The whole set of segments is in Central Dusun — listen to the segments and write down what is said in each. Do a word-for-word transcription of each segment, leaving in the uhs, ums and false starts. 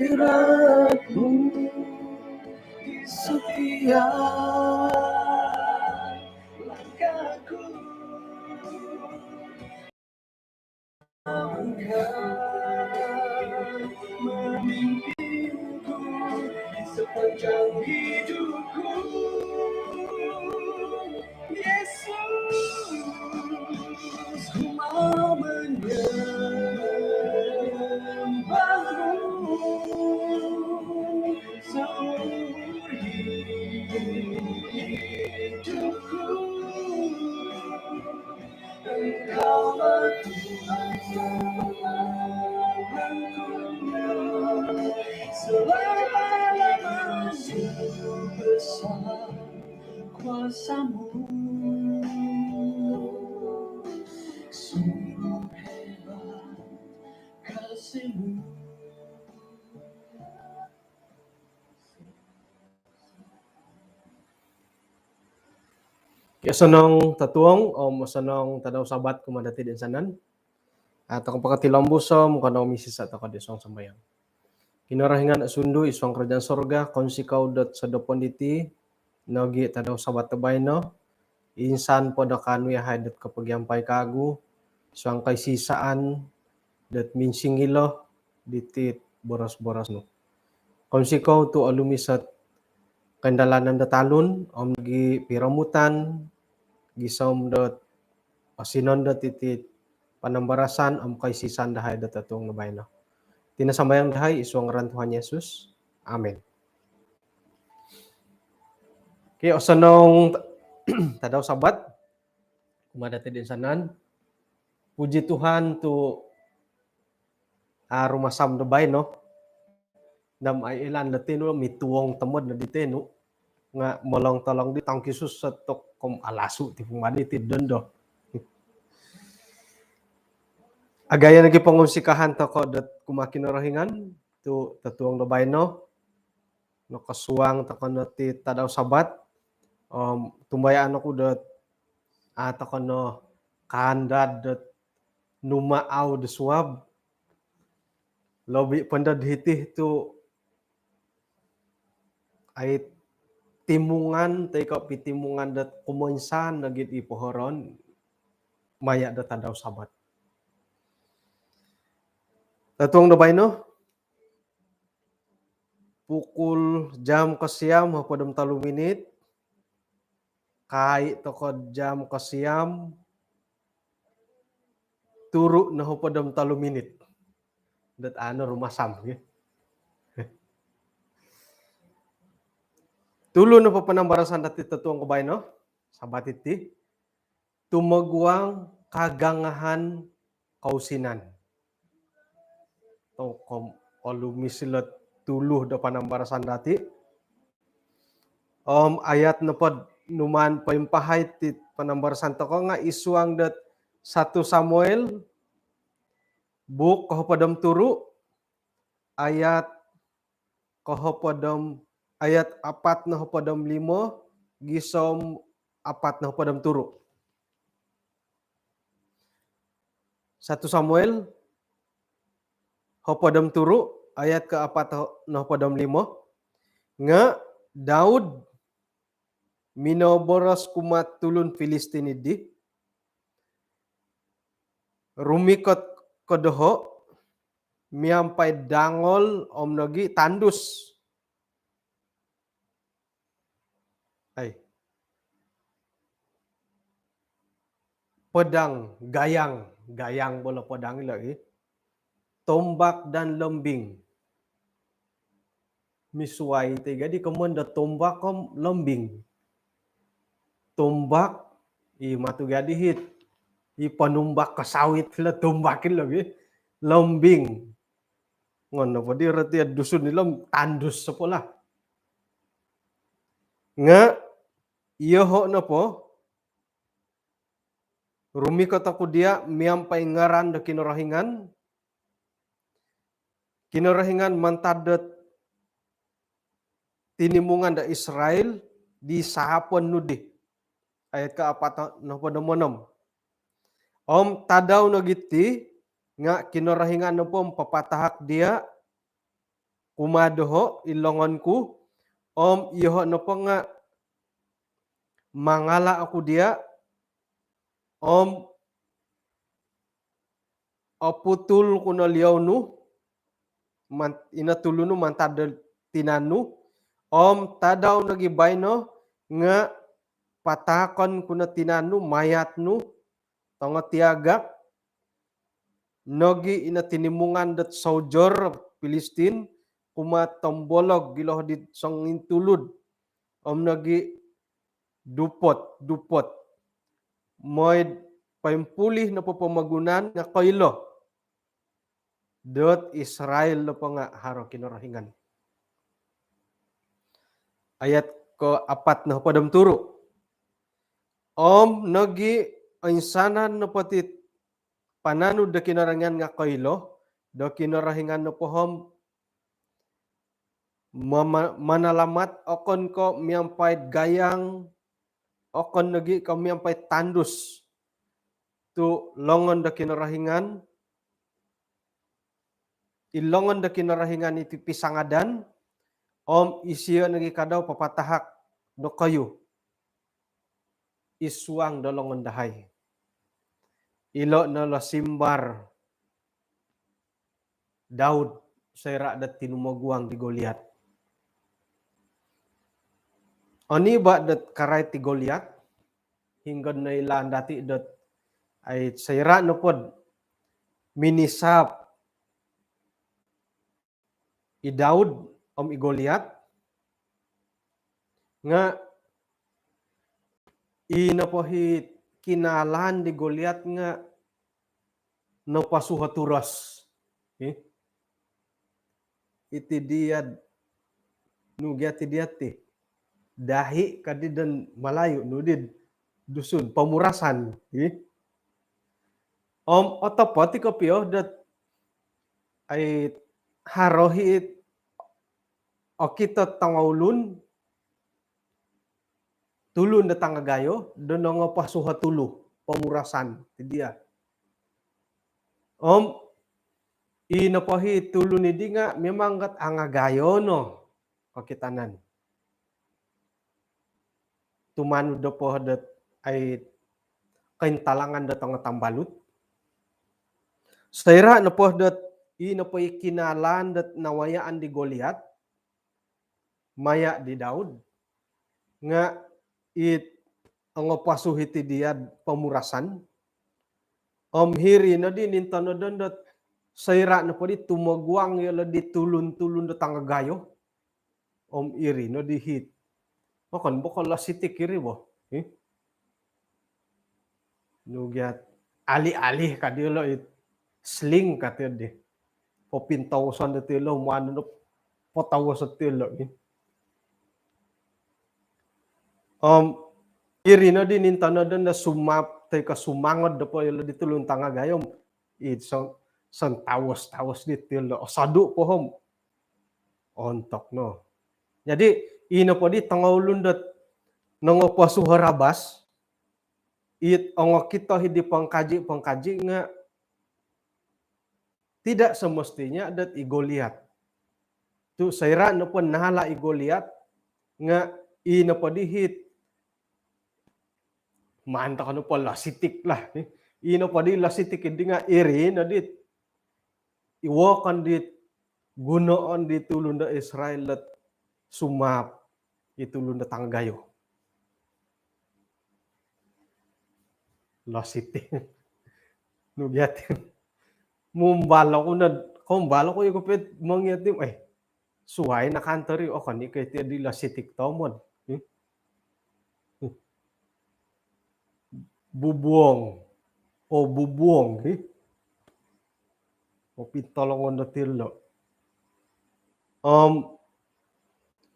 Hadiratmu di setiap langkahku. Engkau memimpinku di sepanjang hidupku. Yesus, ku mau menyembahmu seumur hidupku. Engkaulah Tuhan yang menghukum selama-lamanya, besar kuasamu, sungguh hebat kasihmu. Kio, osonong totuong om osonong tadau Sabat kumaa dati toinsanan. Atau pakatilombus om kanou misisa tokou id suang sambayang. Kinorohingan Sundu id suang kerajaan sorga, kounsikou dot sosodopon diti nogi tadau Sabat do baino, insan po do kaanu yahai dot kopogiampai kawagu id suang koisisaan dot minsingilo diti boros-boros nu. Kounsikou tu olumis ot koindalanan do talun om nogi piromutan gisom dot osinondot iti panambarasan om koisisaan dahai do totuong do baino. Iti no sambayang dahai id suang ngaran Tuhan Yesus. Amin. Okey, osonong tadau Sabat kumaa dati toinsanan. Puji Tuhan tu, ah, rumasam do baino. Om ailan dati no mituong tomod no diti no nga molong-tolong di tangkisus satok om alasu ti pun madi ti dondo. Agayo nogi pongunsikahan tokou dot kumaa Kinorohingan tu totuong do baino nokosuang tokou no ti tadau Sabat. Om tumbayaan oku dot, ah, tokou no kaandad dot numaau do suab. Lobi po dot hiti tu ai timungan toi ko pitimungan dot kumoinsan nogi id pohoroon maya do tadau Sabat. Totuong do baino, pukul jam kosiam hopod om tolu minit, kai tokou jam kosiam turu no hopod om tolu minit. Dot anu rumasam, ya. Tulu nopo panambarasan dati totuong ko baino, Sabat iti, tumoguang kagangahan kousinan. Tokou olumis ilo tulu do panambarasan dati. Om ayat nopo do numaan poimpahai ti panambarasan tokou nga id suang dot satu Samuel, buuk kohopod om turu, ayat kohopod om, ayat apat nohopod om limo gisom apat nohopod om turu. Satu Samuel hopod om turu, ayat ko apat nohopod om limo. Nga Daud minoboros kumaa tulun Filistin dii, rumikot ko doho miampai dangol om nogi tandus. Ai. Pedang, gayang, gayang boh lo pedang ilo, i. Tombak dan lembing. Misuai ti gadi komoyon do tombak om lembing. Tombak, i matu gadi hiti, i panumbak ko sawit lo tombak ilo, i. Lembing. Ngono po di rati Dusun ilo om tandus po lah. Nga, iyoho nopo, rumikot oku dia miampai ngaran do Kinorohingan, Kinorohingan mantad dot tinimungan do Israel di sahapon nu dii. Ayat ko apat nohopod om onom. Om tadau nogi ti nga Kinorohingan nopo om papatahak dia kumaa doho' i longon ku, om iyoho' nopo nga' mangala' oku diya', om oputul ku no liou nu, man-, ino tulu nu mantad do tinan nu, om tadau nogi baino nga' pataakon ku no tinan nu, mayat nu, tongo tiagak, nogi ino tinimungan dot soujor Pilistin kumaa tombolog ilo di songintulud, om nogi dupot, dupot. Moi'd poimpulih nopo pomogunan nga' koilo dot Israel nopo nga' haro Kinorohingan. Ayat kaapat nohopod om turu'. Om nogi oinsanan nopo ti pananud do Kinorohingan nga' koilo do Kinorohingan nopo om mama-, manalamat, okon ko' miampai'd gayang, okon nogi' ko' miampai'd tandus, tu' longon do Kinorohingan, i longon do Kinorohingan iti pisangadan, om isio nogi' kadau papatahak dokoyu id suang do longon dahai. Ilo' no lo simbar Daud soira' do tinumoguang di Goliat. Oni ba dot karait di Goliat, hinggo'd noilaan dati' dot ai soira' nopod minisap i Daud om i Goliat, nga' i nopo hi kinalaan di Goliat nga' nopasuho turos. Hi? Iti diya', nu gia ti diya' ti. Dahi' kadi don Malayu, nu di Dusun, pemurasan. Hi? Om otopot i kopio dot ai haro hi okito tongoulun, tulun do tangagayo do nongopasuho tulu, pemurasan ti diya'. Om i nopo hi tulun idi nga' memang gat angagayo no kokitanan. Tumanud nopo dot ai kointalangan do tongo tambalut. Soira' nopo dot i nopo i kinalaan dot nawayaan di Goliat maya' di Daud, nga' it ongoposuhi ti diya'd pomurasan. Om hiri noddi nintanodon dot soira' nopoddi tumoguang iyolo' di tulun-tulun do tangagayo. Om iri noddi hit. Okon bo ko' lasitik iri bo. Hi? Nu giat alih-alih kadi iyolo' it sling kati di. Popintawoson dati iyolo', moanu no potawoson ti iyolo'. Om iri noddi nintanodon do sumap toi ko' sumangod nopo iyolo' di tulun tangagayo. It son, sontawos-tawos diti iyolo'. Osodu' po om ontok no. Jadi i nopoddi tongoulun dot nongoposuho rabas, it ongokito hi di pongkaji-pongkaji nga' tidak semestinya dot i Goliat. Tu' soira' nopo nahala' i Goliat nga' i nopoddi hit maan toko nopo lasitik lah. I nopoddi lasitik iddi nga' iri noddi i wokon dit gunoon di tulun do Israel dot sumap i tulun do tangagayo. Lasitik. Nu giat. Mumbal oku nod, kombal oku iyo kopit mongiat ni, eh, suwai nakantor i, okon i' ko' iti di lasitik tomod. Hmm? Hmm. Bubuong. O bubuong, hi. O pintolongon do ti iyolo'. Om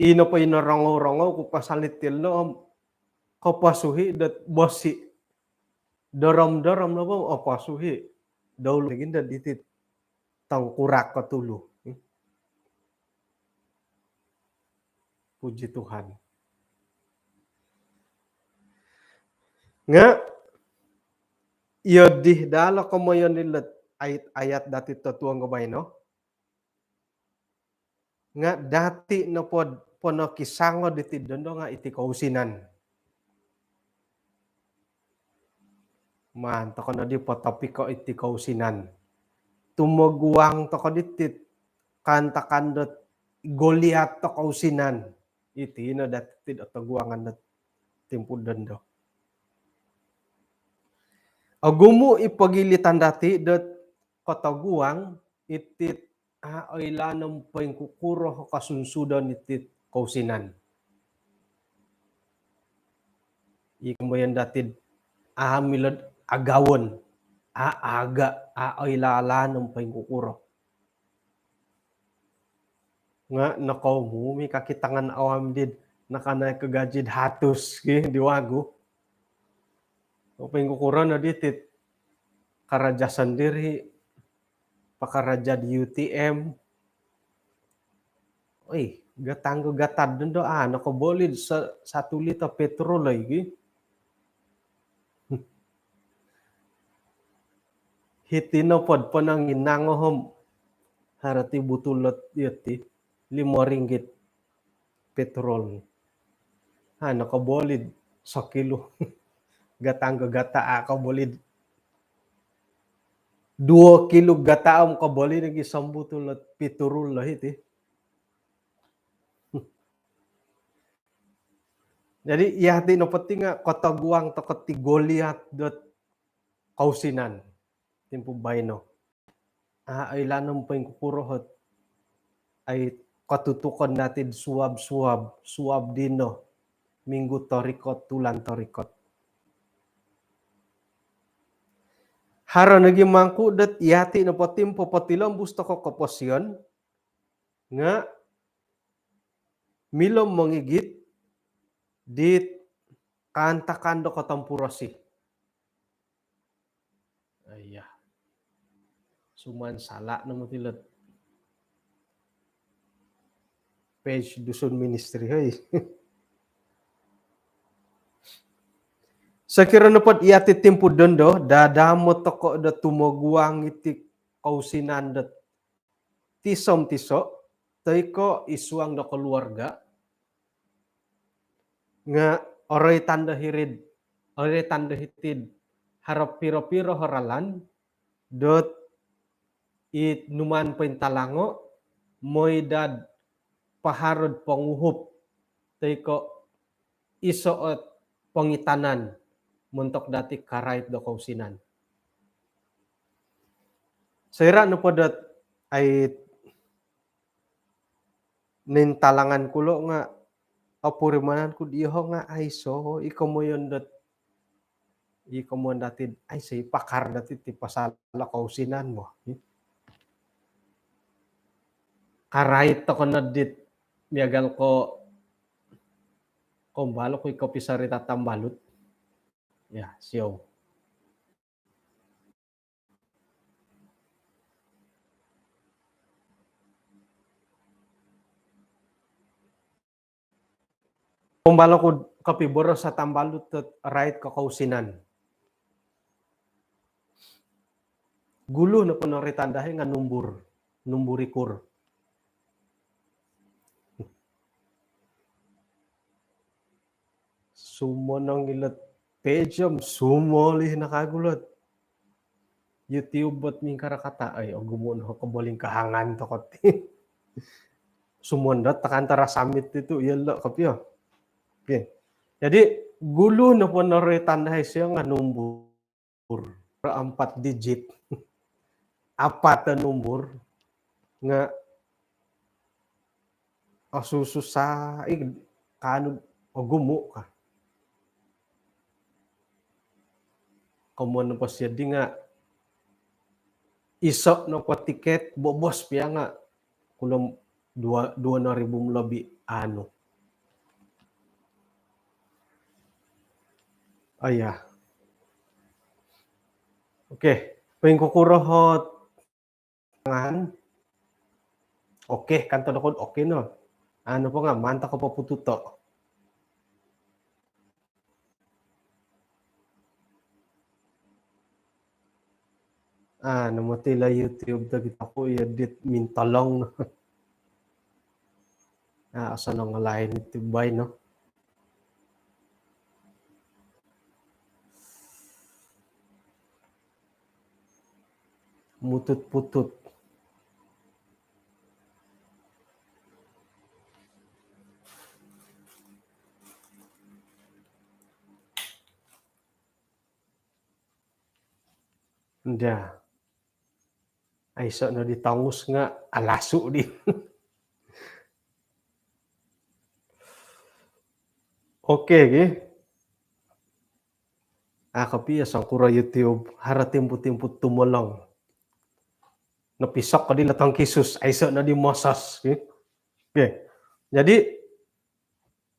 i nopo i norongou-rongou ku pasal di ti iyolo', om koposuhi dot bosi. Dorom-dorom nopo, oposuhi. Doulu' lagi dot iti tongkurak kotulu. Puji Tuhan. Nga' iyo di daa lo komoyon di lot ayat-ayat dati totuong ko baino. Nga dati nopo ponokisango diti dondo nga iti kousinan. Maan toko nodi potopiko iti kousinan. Tumoguang toko diti kaantakan dot Goliat do kousinan. Iti no dati do toguangan dot timpu dondo. Ogumu i pogilitan dati dot kotoguang iti a oilaan om poingkukuro kosunsudon iti kousinan. I komoyon dati a milo do agawon, a aga, a oilaan om poingkukuro. Nga nokoumumi kaki tangan awam did nakanaik ko gaji do hatus ki di wagu. Poingkukuro no diti karaja sendiri, pakaraja di U T M. Oi, gatang ko gatad dondo, ah, nokobolid sa-, satu liter petrol lagi. Hiti nopo do ponong inangohom harati butulot yoti limo ringgit petrol. Ha, nokobolid sokilo. Gatang ko gata, ah, kobolid duo kilo gata om kobolid lagi sombutulot petrol lo hiti. Jadi, iya ti no penting nga kotoguang toko ti Goliat dot kousinan timpu baino. A oilaan om poingkukuro ot ai kotutukon dati do suab-suab, suab dino, minggu torikot, tulan torikot. Haro nogi mangku dot iya ti nopo timpu potilombus toko koposion, nga milo mongigit di kaantakan do kotompurosi. Iya. Suman salah no moti lot page Dusun Ministry, hei. Sokiro nopo do iya ti timpu dondo, dadamo toko do tumoguang iti kousinan do tiso om tiso, toi ko id suang do keluarga, nga oroitan do hiri'd, oroitan do hiti'd haro piro-piro o ralan dot i numaan pointalango, mooi dot paharo do ponguhup, toi ko iso ot pongitanan montok dati karait do kousinan. Soira nopo dot ai nintalangan ku lo nga opurimanan ku diho nga aiso i komoyon dot, i komoyon dati, aiso i pakar dati ti pasal kousinan mo. Karait toko no dit miagal ko kombalo ku i kopisarita tambalut. Ya, siou. Kombalo ku kopiboros o tambalut dot rait ko kousinan. Gulu nopo noroitan dahai nga numbur, numbur ikur. Sumonong ilot pejam, sumolih nakagulat. YouTube bot mingkarakata, ai, ogumu no kobolingkahangan toko ti. Sumondot takantara samit itu, iya lo kopio. Oke. Jadi, gulu nopo noroitan dahai sio nga numbur. Empat digit. Apat o numbur nga osususah i kaanu, ogumu ka. Komoyon nopo sio di nga iso nopo tiket bobos pia nga kulom dua, dua no ribu lebih anu. Oh ya. Oke, poingkukuro ot tangan. Oke, kan todokon oke no. Anu po nga mantap ko popututo. Ah, nomoti lo YouTube do kito ku iya dit mintolong. Ah, osonong o lain iti baino. Mutut-putut. Nda. Aiso no di tongus nga alasu di. Oke, gi. Ah, kopio songkuro YouTube, haro timpu-timpu tumolong. Nopisok ko di lotong kisus, aiso no di mosos, gi. Oke. Jadi,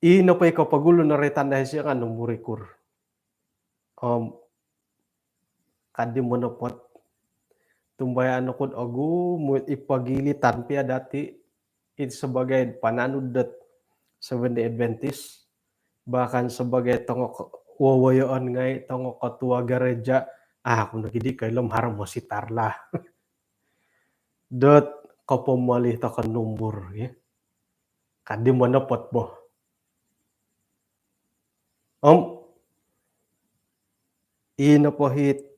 i nopo i kopogulu no roitan dahai sio nga numbur ikur. Om, kadi monopot. Tumbayaan oku dot ogumu i pogilitan pia dati, it sebagai pananud dot Seventh Day Adventist, bahkan sebagai tongo ko-, wowoyoon ngai, tongo ketua gereja, ah, aku nogi di koilo om haro mositar lah. Dot kopomoli toko numbur, ya. Kadi monopot bo. Om, i nopo it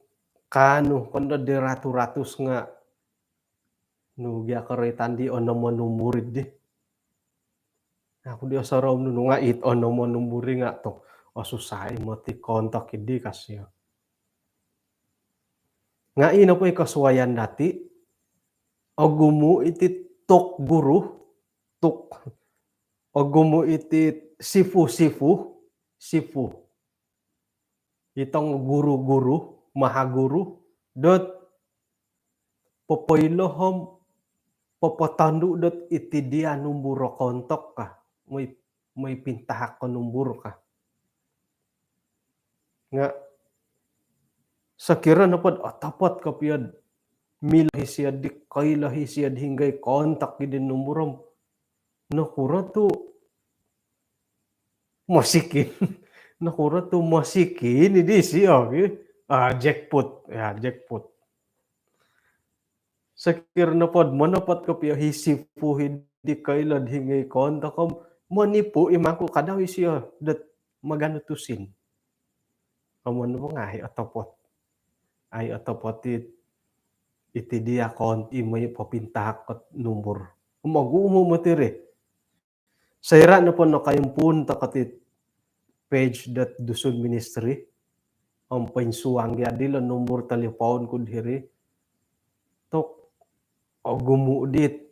kaanu kondo di ratu-ratus nga, nu gia ko roitan di onom o numbur di. Aku di osorou om nunu nga it onom o numbur di nga tu, osusah i moti kontok di ka sio. Nga i nopo i kosuaian dati, ogumu iti tuk guru, tuk. Ogumu iti sifu-sifu, sifu. It tongo guru-guru, maha guru, dot popoilo om popotondu dot iti dia numbur o kontok ka. Moi, moi pintahak ko numbur ka. Nga, sokiro nopo dot otopot kopio dot milo isio di, koilo isio di hinggo i kontok di numbur om, nokuro tu mosikin. Nokuro tu mosikin i di sio, gi. Ah, jackpot. Ya, jackpot. Sokiro nopo dot monopot kopio i sifu di koilo dot hinggo i kontok om, monipu i mangku kadau isio dot maganu tusin. Om nopo nga ai otopot. Ai otopot it, iti dia kon-, i moi popintahak ko numbur. Om ogumu moti ri. Soira nopo nokoimpuun toko iti page dot Dusun Ministry, om poinsuang gia dilo numbur talipon ku diri. Tu ogumu dit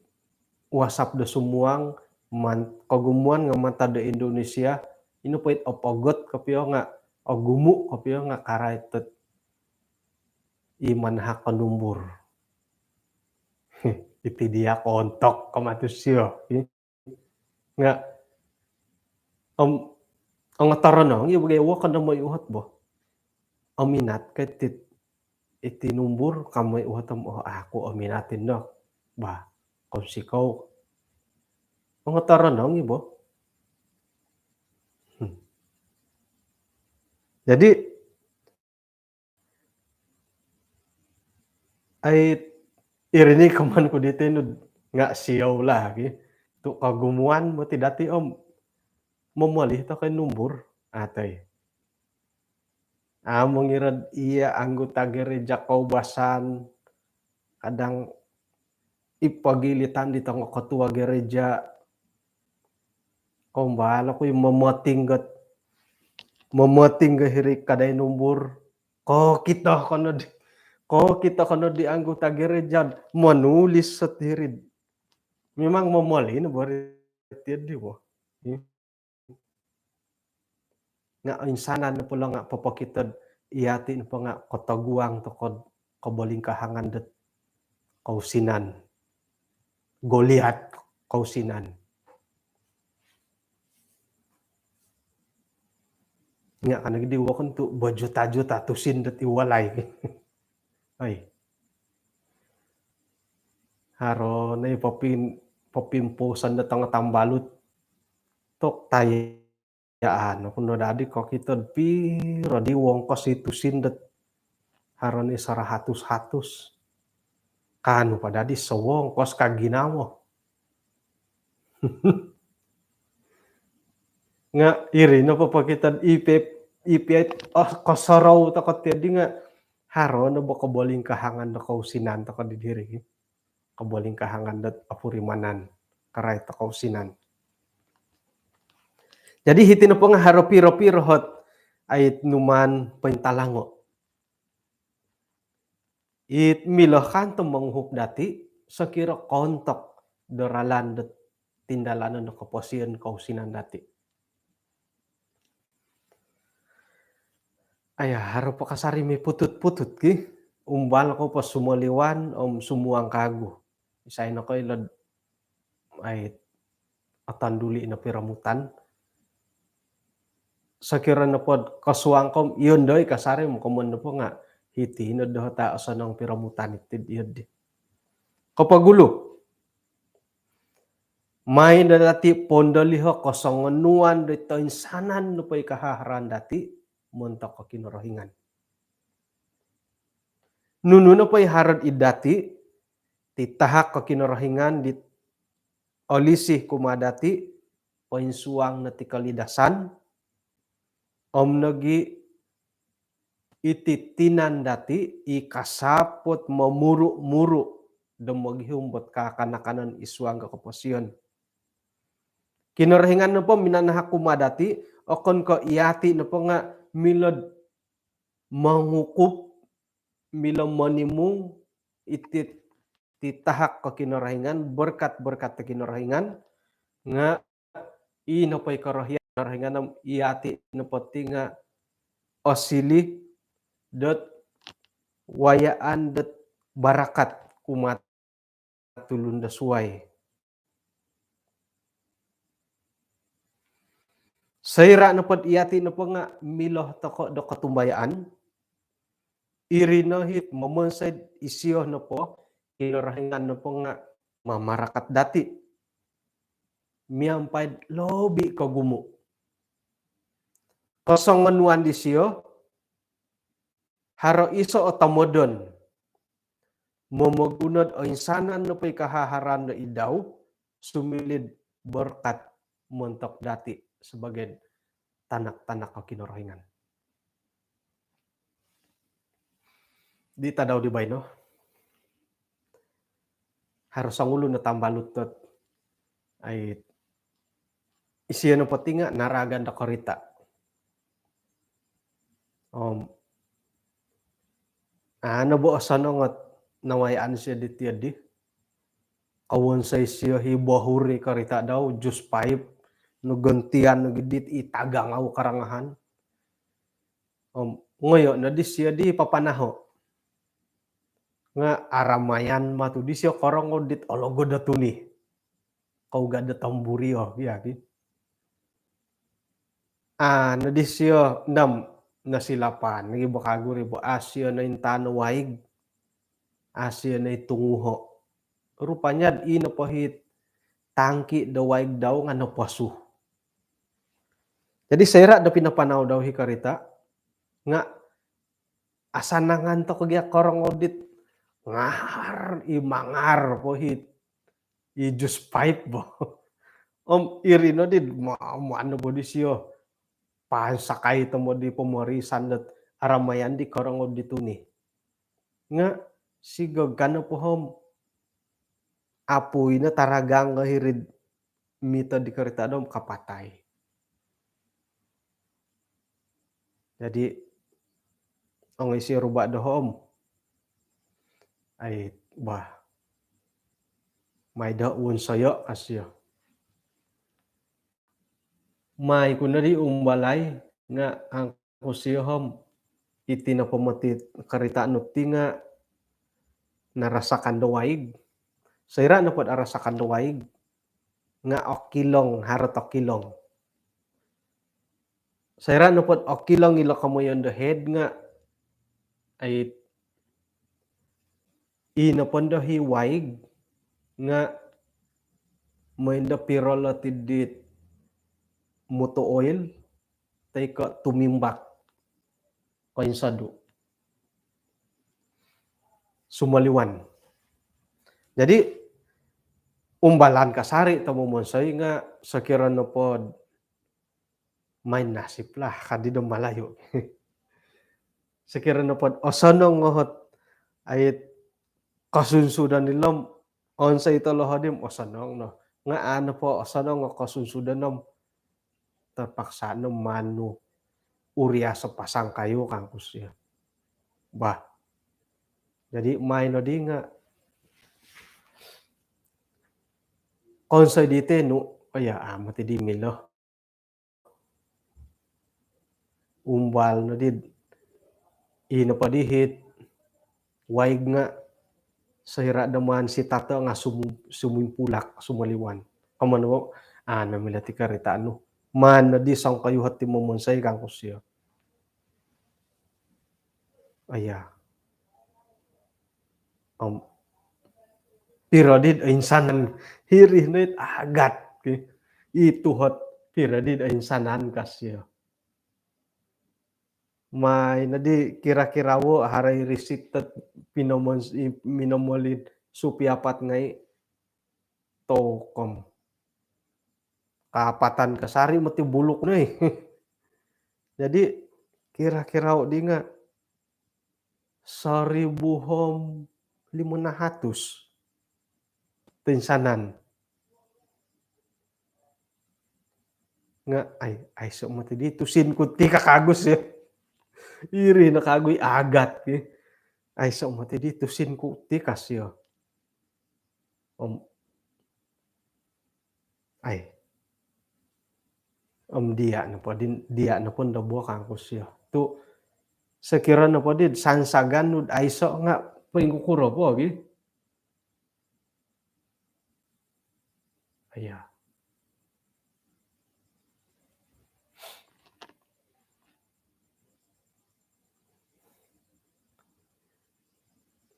WhatsApp do sumuang, man-, kogumuan nga mantad do Indonesia, i nopo it opogot kopio nga, ogumu kopio nga karait dot i manahak ko numbur. Iti dia kontok ka matu sio. Nga, om, ongotoronong i bo gia, wokon do moi uhot bo. Ominat ko iti, iti numbur ka moi uhot om, oh, aku ominat i no. Bah, kounsikou. Ongotoronong i bo. Hmm. Jadi, ai, iri ni komoyon ku di tinu nga siou lah, gi. Tu kogumuan moti dati om momoli toko numbur, atoi. Amu ngira dot iya anggota gereja koubasan, kadang i pogilitan di tongo ketua gereja, kombalo ku i momoting got, momoting got hiri kadai numbur. Kokito ko no di, kokito ko no di anggota gereja monulis sot hiri. Memang momoli no bo ri tiad di bo. Hmm. Nga insanan nopo lo nga popokito dot iyati nopo nga kotoguang toko dot kobolingkahangan dot kousinan. Goliat kousinan. Nga kan lagi di wokon tu berjuta-juta tusin dot i walai. Oi. Haro no i popin-, popimpuusan dot tongo tambalut. Tu tai- yaan oku no dadi kokito dot piro di wongkos i tusin dot haro ni sarahatus-hatus. Kaanu po dadi sowongkos ka ginawo. Nga iri no po pokito ipe ipe oh kosorou toko tiadi nga haro no bo kobolingkahangan do kousinan toko di diri. Kobolingkahangan dot opurimanan karai toko kousinan. Jadi hiti nopo nga haro piro-piro hot ait numan pointalango. It milo kanto monguhup dati sokiro kontok do ralan do tindalanon do koposion kousinan dati. Aya, haro po kasari mi putut-putut ki. Umbal ko po sumoliwan om sumuang kagu. Isai no ko ilod ai atanduli no piromutan. Sokiro nopod kosuang kom iyon doi kasari mokomon nopo nga hiti no dohota osonong piromutan itid iyod di. Kopogulu. Mai do dati pondoliho kosongonuan do toinsanan nopo i kahaharan dati montok ko Kinorohingan. Nunu nopo i harod id dati titahak ko Kinorohingan di olisi kumaa dati poinsuang no ti kolidasan om nogi iti tinan dati i kasapot momuru-muru do mogihum bot kaakan-akanon i suang ko koposion. Kinorohingan nopo minanahak kumaa dati okon ko iati nopo nga milod mongukup milo monimung iti titahak ko Kinorohingan, berkat-berkat do Kinorohingan nga i nopo i korohian Kinorohingan om iati nopo ti nga osili dot wayaan dot barakat kumaa tulun do suai. Soira nopod iati nopo nga milo toko do kotumbayaan, iri no hit momonsoi isio nopo Kinorohingan nopo nga mamarakat dati miampai lobi kogumu. Kosongonuan disio haro iso o tomodon momogunod oinsanan nopo i kahaharan do idau sumilid berkat montok dati sebagai tanak-tanak ko Kinorohingan. Di tadau di baino haro songulun no tambalut dot ai isio nopo ti nga naragan do korita. Om ano bo osonong ot nawayaan sio di tiodi. Kowonsoi sio hi bohuri korita dau, jus paip, no gontian no gidit i tagang au karangahan. Om ngoyo no di sio di papanaho. Nga aramayan matu di sio korongou dit ologod do tuni. Kau gada tamburio ya ki. Ah, no di sio ndam nasilapan lagi bakagu ri bo asio no intano waig. Asio no itunguho. Rupanya ino pohit tangki do waig dau nga noposu. Jadi soira do pinapanau dau hi karita nga asanangan toko gia korongou dit ngar i mangar pohit i jus paip bo. Om iri no di ma- mano bo di sio pansakai tomo di pomorisan dot aramayan di korongou di tuni. Nga sigo gano pohom apui no taragang nga hirid mito di karita dom kapatai. Jadi ongoi sio ruba doho om ai bah mai doho wonsoyo ka sio. Mai ku no di umbalai nga angku sio om iti no pomoti karita nu ti nga narasakan do waig. Soira nopod arasakan do waig nga okilong, harot okilong. Soira nopod okilong ilo komoyon do head nga ai i nopo ndo hi waig nga moindo pirolo tidit mutu oil toi ko tumimbak koinsodu sumoliwan. Jadi umbalan kasari tomo monsoi nga sokiro nopod main nasib lah, kadi do Malayu. Sokiro nopo dot osonong o hot ait kosunsudan ilo om onsoi tolo hodi om osonong no. Nga a nopo osonong o kosunsudan om terpaksa no maan nu uriaso pasang kayu kangku sio. Bah. Jadi main nodi nga konsoi di tenu, oh ya, amat di milo. Umbal nodi, ino po di hit waig nga soira do maan sitato nga sumu-, sumumpulak, sumoliwan. Komoyon no, a no milo ti karita nu. Maan nodi songkoyu hot ti momonsoi kangku sio. Aya. Om piro di do insanan hiri no it agat, ki. Itu hot piro di do insanan ka sio. Mai nodi kira-kira wo harai risit dot pinomon-, minomolin supi apat ngai tokom. Kapatan kasari moti buluk noi. Jadi kira-kira di nga saribu om limo nahatus tinsanan. Nga ai, aiso moti di tusin ku ti ka kangku sio. Iri no kangku i agat ki. Aiso moti di tusin ku ti ka sio. Om ai. Om dia nopo di, dia nopo ndo bo kangku sio. Tu sokiro nopo di sansagan nu dot aiso nga poingkukuro po gi. Aya.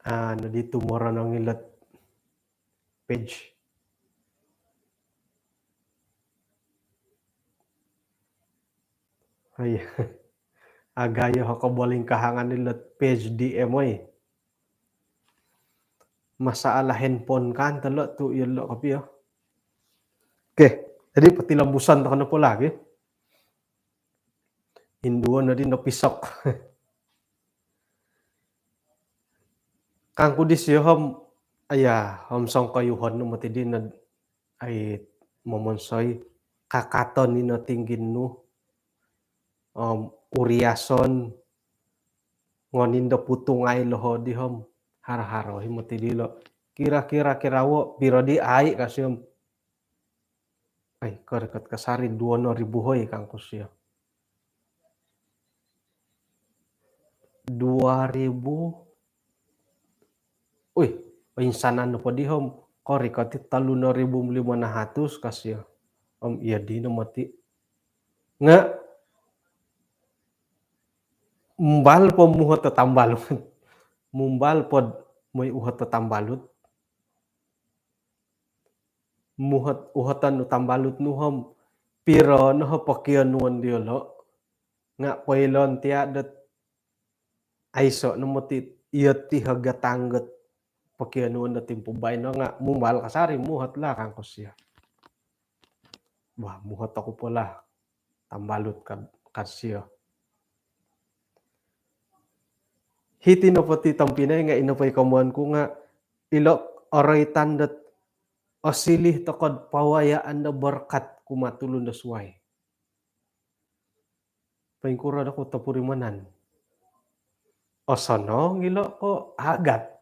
Anu di tumorong ilo dot page. Aya. Agayo ho kobolingkahangan ilo dot page di M I. Masalah handphone kan telo tu ilo kopio. Oke, jadi potilombuson tokou nopo lagi. Induo nodi nopisok. Kangku disio om, aya, om songkoyuhon no moti di no, ai, momonsoi, kakaton ino tinggin nu, om uriason, ngonin do putungai loho di om, haro-haro hi moti dilo. Kira-kira kirawo, piro di ai ka sio om. Ai, korikot kasari duo no ribu hoi kangku sio. Dua ribu. Ui, insanan nopo di om. Korikot i tolu no ribu limo nahatus ka sio. Om iya di no moti. Nga mumbal po muhot do tambalut. Mumbal po moi uhot do tambalut. Muhot, uhoton nu tambalut nu om piro no ho pokionuon diolo. Nga poilon tia dot aiso no moti iyo ti ho gatang dot pokionuon do timpu baino nga mumbal kasari muhot lah kangku sio. Wah, muhot oku po lah. Tambalut kad, kad sio. Hiti nopo ti tompinai nga ino po i komoyon ku nga ilo oroitan dot osiliu tokou do pawayaan do barakat kumaa tulun do suai. Poingkuro dokoyu topurimanan. Osonong ilo ko agat.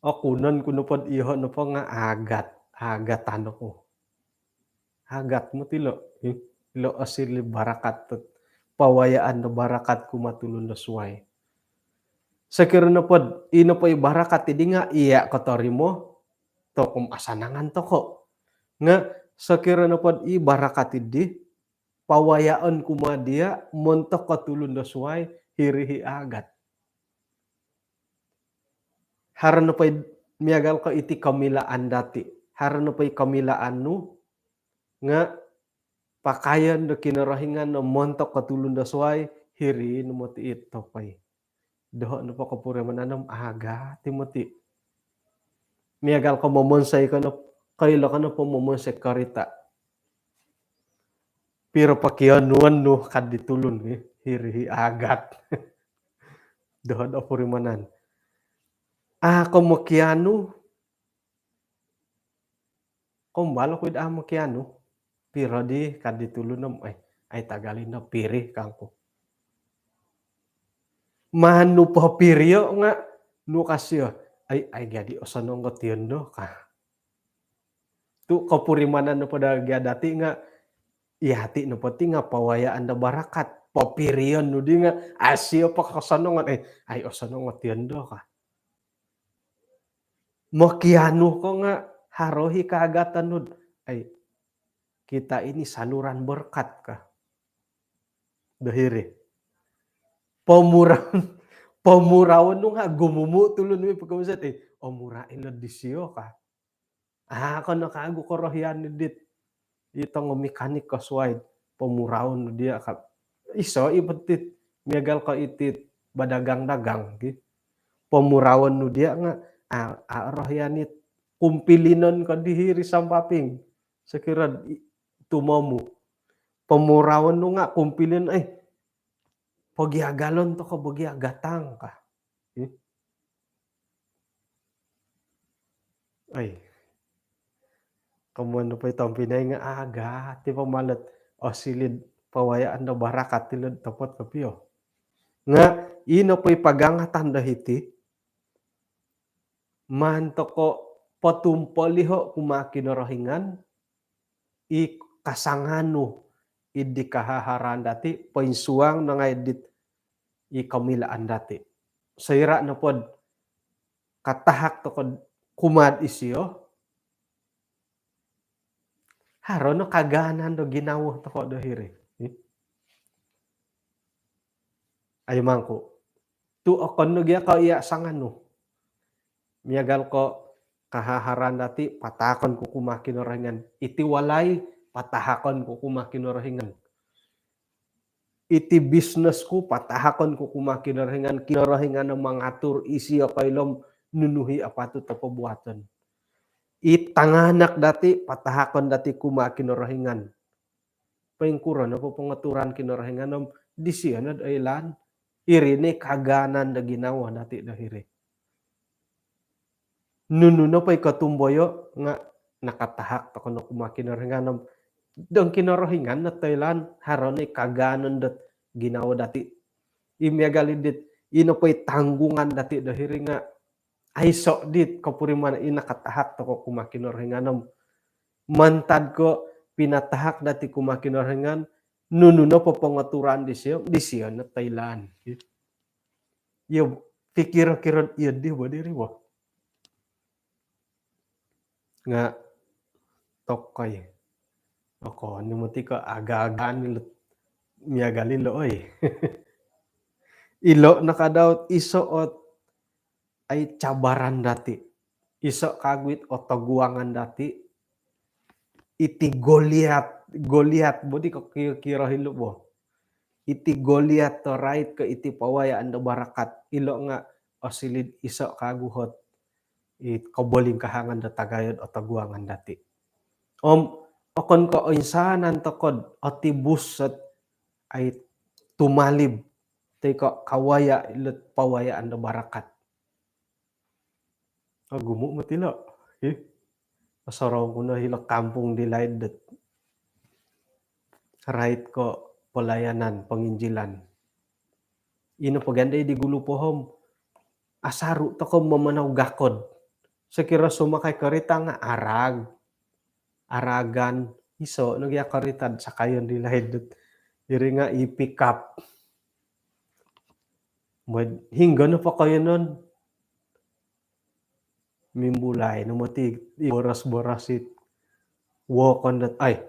Oku non ku nopo do iyoho nopo nga agat, agatan oku. Agat moti ilo, ilo osiliu barakat tu, pawayaan do barakat kumaa tulun do suai. Sokiro nopo do ino po i barakat di nga iya kotorimo, tokou om asanangan tokou. Nga sokiro nopo do i barakat di, pawayaon kumaa dia montok ko tulun do suai, hiri i agat. Haro nopo i miagal ko iti komilaan dati. Haro nopo i komilaan nu nga pakaion do Kinorohingan no montok ko tulun do suai, hiri no moti it tokou. Doho nopo kopurimanan om agat i moti. Miagal ko momonsoi ko no, koilo ko nopo momonsoi korita. Piro pokionuon nu kad di tulun, eh, hiri hi agat. Dohod opurimanan. A' ko mokianu, kombalo kuid a' mokianu. Piro di kad di tulun om, ai, ai tagal ino piri kangku. Manu po pirio nga, nu kasio, ai, ai gadi osonong ko tiondo ka. Tu kopurimanan nopo da gia dati nga, iyati nopo ti nga pawayaan da barakat. Popirion nu di nga, asio po kosonongon, ai, ai osonong ko tiondo ka. Mokianu ko nga haro hi kaagatan nu. Ai, kita ini saluran berkat ka. Dohiri. Pomuraon, pomuraon nu nga gumumu tulun mi pagkamusat, eh, omura ilo disio ka. A' ko no kagu korohian dit. I tongo mekanik ko suai, pomuraon nu dia ka. Iso i betit, miagal ko itit badagang-dagang, ki. Pomuraon nu dia nga, a, a, rohian it kumpilinon ko dihiri sampaping. Sokiro i, tumomu. Pomuraon nu nga kumpilin, eh, pogiagalon toko bogiagatang ka. Hmm? Ai. Komoyon nopo i tompinai nga agat i pamalat. Osilid pawayaan do barakat ilod topot kopio. Nga ino po i pagangatan do hiti, maan toko potumpoliho kumaa Kinorohingan, i kasanganu id di kahaharaan dati, poinsuang no ngai dit i komilaan dati. Soira nopod katahak toko kumaa'd isio, haro no kagaanan do ginawo toko do hiri. Ayo mangku. Tu okon no gia ko iya sanganu. Miagal ko kahaharaan dati, patahakon ku kumaa Kinorohingan. Iti walai, patahakon ku kumaa Kinorohingan. Iti bisnes ku, patahakon ku kumaa Kinorohingan. Kinorohingan no mangatur, isio koilo om nunu hi apatut do pobuaton. I tanganak dati, patahakon dati kumaa Kinorohingan. Poingkuro nopo pongoturan Kinorohingan om disio nod oilaan. Iri ni kagaanan do ginawo dati do hiri. Nunu nopo i kotumboyo nga nakatahak toko no kumaa Kinorohingan om dong Kinorohingan no toilaan, haro ni kagaanan dot ginawo dati. I miagal i dit, ino po i tanggungan dati do hiri nga aiso dit kopuriman i nakatahak toko kumaa Kinorohingan om mantad ko pinatahak dati kumaa Kinorohingan, nunu nopo pongoturan disio, disio no toilaan. Iyo, pikiro-kiro iyo di bo diri bo. Nga tokoi. Okon i moti ko aga-agaan ilo miagal ilo, oi. Ilo nakadaot iso ot ai cabaran dati. Iso kagu it otoguangan dati. Iti Goliat, Goliat bo di ko kiro-kiro hilo bo. Iti Goliat to rait ko iti pawayaan do barakat. Ilo nga osilid iso kagu hot it kobolingkahangan do tagayo do otoguangan dati. Om okon ko oinsanan tokod otibus ot ai tumalib toi ko kawaya ilot pawayaan do barakat. Ogumu moti ilo. Ih. Osorou ku no hilo kampung di laid dot rait ko pelayanan penginjilan. Ino po gia di gulu po om asaru toko mamanau gakod. Sokiro sumakai karita nga arag. Aragan, iso no gia karita sakayon di laid dot. Iri nga i pick up. Hinggo no po koiyonon. Mimbulai no moti i boros-boros it wokon dot, ai,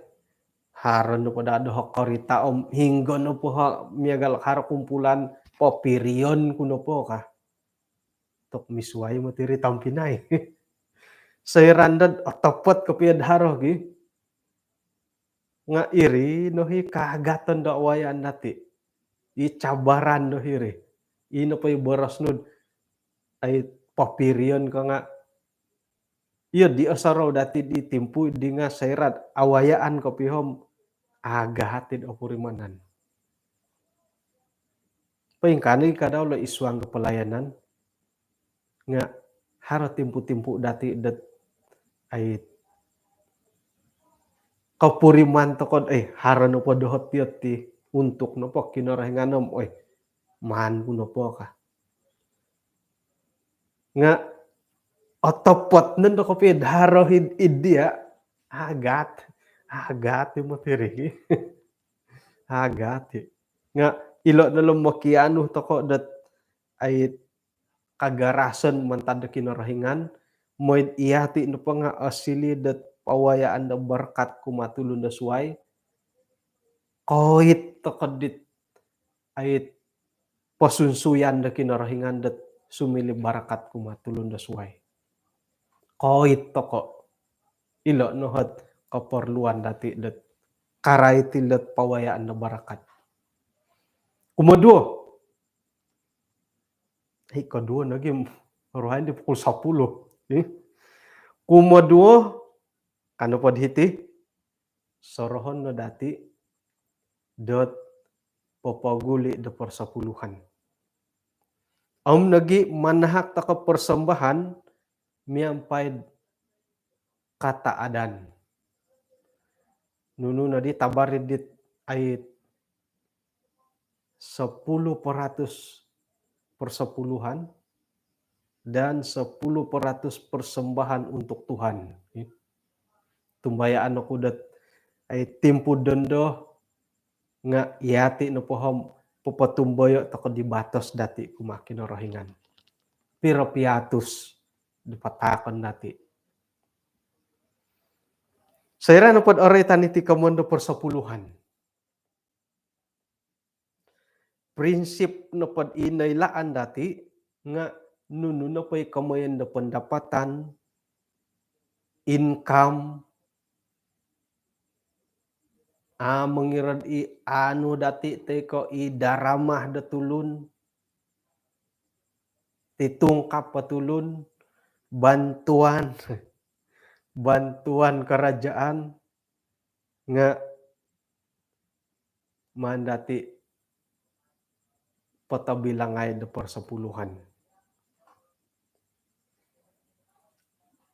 haro nopo daa doho karita om hinggo nopo ha miagal haro kumpulan, popirion ku nopo ka. Tok misuai moti ri tompinai. Soira dot otopot kopio do haro gi. Nga iri no hi kaagaton do wayaan dati. I cabaran do hiri. Ino po i boros nu dot ai popirion ko nga iyo di osorou dati di timpu di nga soira dot awayaan kopio om Agahat id opurimanan. Poingkaa nogi kadau lo id suang do pelayanan nga haro timpu-timpu dati dot ai kopuriman tokou, eh, haro nopo dohot tiyo ti untuk nopo Kinorohingan om, oi, maan ku nopo ka. Nga otopot nondo kopio haro id, id dia, agat, agat i motiri. Agat i. Nga ilo no lo mokianu tokou dot ai kagarasan mantad do Kinorohingan, moid iyati nopo nga osili dot pawayaan do barakat kumaa tulun do suai, koit tokou dit ai posunsuyan do Kinorohingan dot sumiliu barakat kumaa tulun do suai. Koit tokou. Ilo no ot keperluan dati dot karait ilo pawayaan do barakat. Kumoduo. Hei, koduo nogi, rohai di pukul sepuluh. Eh? Kumoduo, ka nopo di hiti, sorohon no dati dot popoguli do persepuluhan. Om nogi manahak tokou persembahan miampai kataadan. Nunu nodi tabar dit ai sepuluh peratus persepuluhan dan sepuluh peratus persembahan untuk Tuhan. Tumbayaan oku dot ai timpu dondo nga iyati nopo om popotumboyo tokou di batos dati kumaa Kinorohingan. Piro piatus di patahakon dati. Soira nopo dot oroitan iti komoyon do persepuluhan. Prinsip nopo dot inoilaan dati nga nunu nopo i komoyon do pendapatan, income, a, mongirad i anu dati toi ko i daramah do tulun, ti tungkap po tulun, bantuan, bantuan kerajaan, nga maan dati potobilangai do persepuluhan.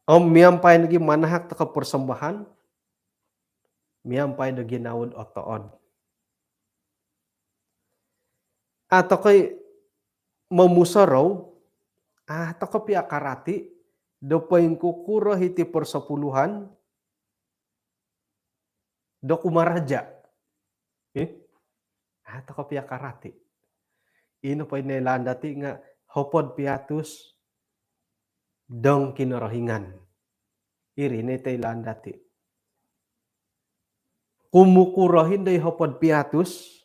Om miampai nogi manahak tokou persembahan, miampai do ginawo dot otood. A tokou i momusorou, a tokou pia karati do poingkukuro iti persepuluhan do kumaraja. Eh? A tokou pia karati. Ino po inoilaan dati nga hopod piatus dong Kinorohingan. Iri no iti ilaan dati. Kumukuro hino i hopod piatus,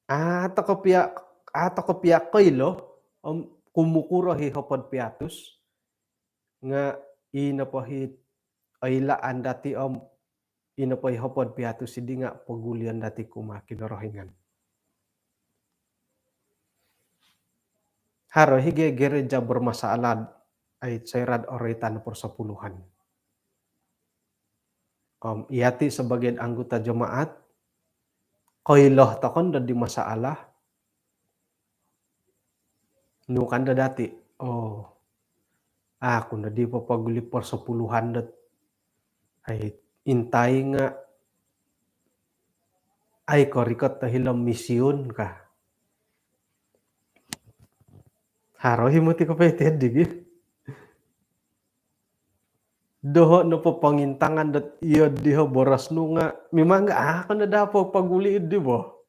a tokou pia, a tokou pia koilo om kumukuro i hopod piatus, nga ino po i oilaan dati om ino po i hopod piatus dii nga pogulion dati kumaa Kinorohingan. Haro i ge-, gereja bermasalah ai soira dot oroitan persepuluhan. Om iyati sebagai anggota jemaat, koilo tokou no di masalah, nu ka no dati, oh, a oku no dii popoguli persepuluhan dot ai intai nga ai korikot do hilo misiun ka. Haro i moti kopio iti digi. Doho nopo pongintangan dot iyo diho boros nu nga mimang nga a oku no daa popoguli dii bo.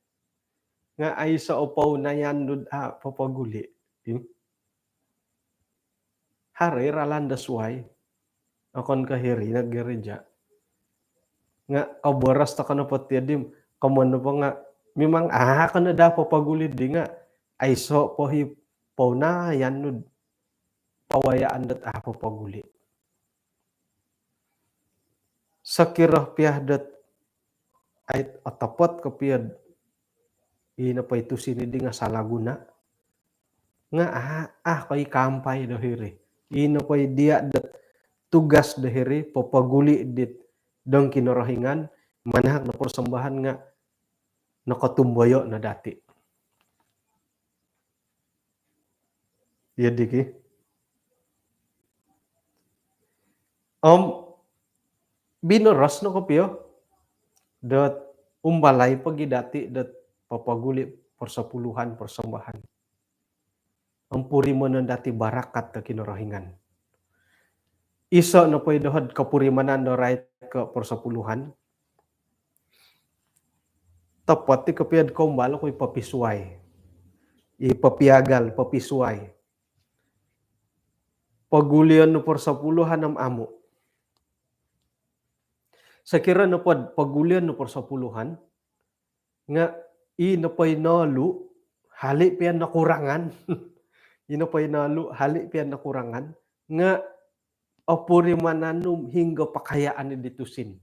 Nga aiso o pounayan nu dot a popoguli. Hmm? Haro i ralan do suai. Okon ko hiri no gereja. Nga koboros tokou nopo ti dii, komoyon nopo nga mimang a oku no daa popoguli dii nga aiso po i pounayan nu dot pawayaan dot a popoguli. Sokiro pia dot ai otopot kopio dot ino po i tusin dii nga salah guna, nga a, a oku i kaampai do hiri. Ino po i dia dot tugas do hiri popoguli dit dong Kinorohingan, Manahak no persembahan nga nokotumboyo no dati. Iyo diki. Om binoros no kopio dot umbalai pogi dati dot papaguli persepuluhan, persembahan. Om purimanan dati barakat do Kinorohingan. Iso nopo i dohod kopurimanan do rait ko persepuluhan. Topot i kopio do kombal ku i papisuai. I papiagal, papisuai. Pagulion no persepuluhan om amu. Sokiro nopo do pagulion no persepuluhan, nga i nopo i nolu, hali pia nakurangan. I nopo i nolu, hali pia nakurangan. Nga opurimanan nu hinggo pakayaan di tusin.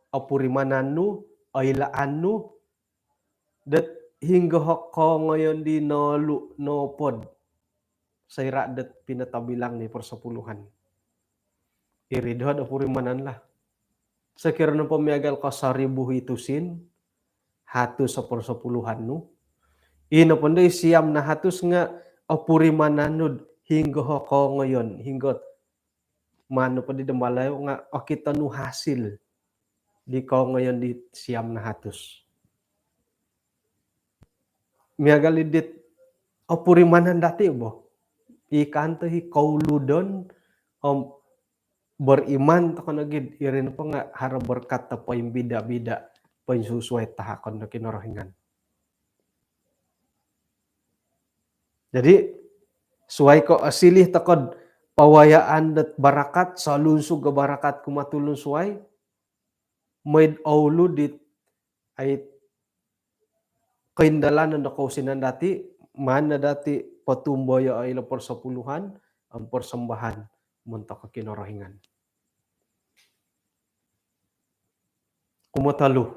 Opurimanan nu, oilaan nu, dot hinggo ho kongoyon di nolu nopo do soira dot pinotobilang di persepuluhan. Iri dohod opurimanan lah. Sokiro nopo miagal ko soribu i tusin, hatus o persepuluhan nu. I nopo ndo i siam nahatus nga opurimanan nu do hinggo ho kongoyon, hinggo maan nopo di do Malayu nga okito nu hasil di kongoyon di siam nahatus. Miagal i dit opurimanan dati bo. I kanto i kouludon om beriman tokou nogi do iri nopo nga haro berkat do poimbida-bida, poinsusuai tahakon do Kinorohingan. Jadi, suai ko osiliu tokou do pawayaan dot barakat, solunsug o barakat kumaa tulun suai, mooi do oulud dit ai koindalanan do kousinan dati, maan no dati potumboyo ilo persepuluhan om persembahan montok Kinorohingan. Kumotolu.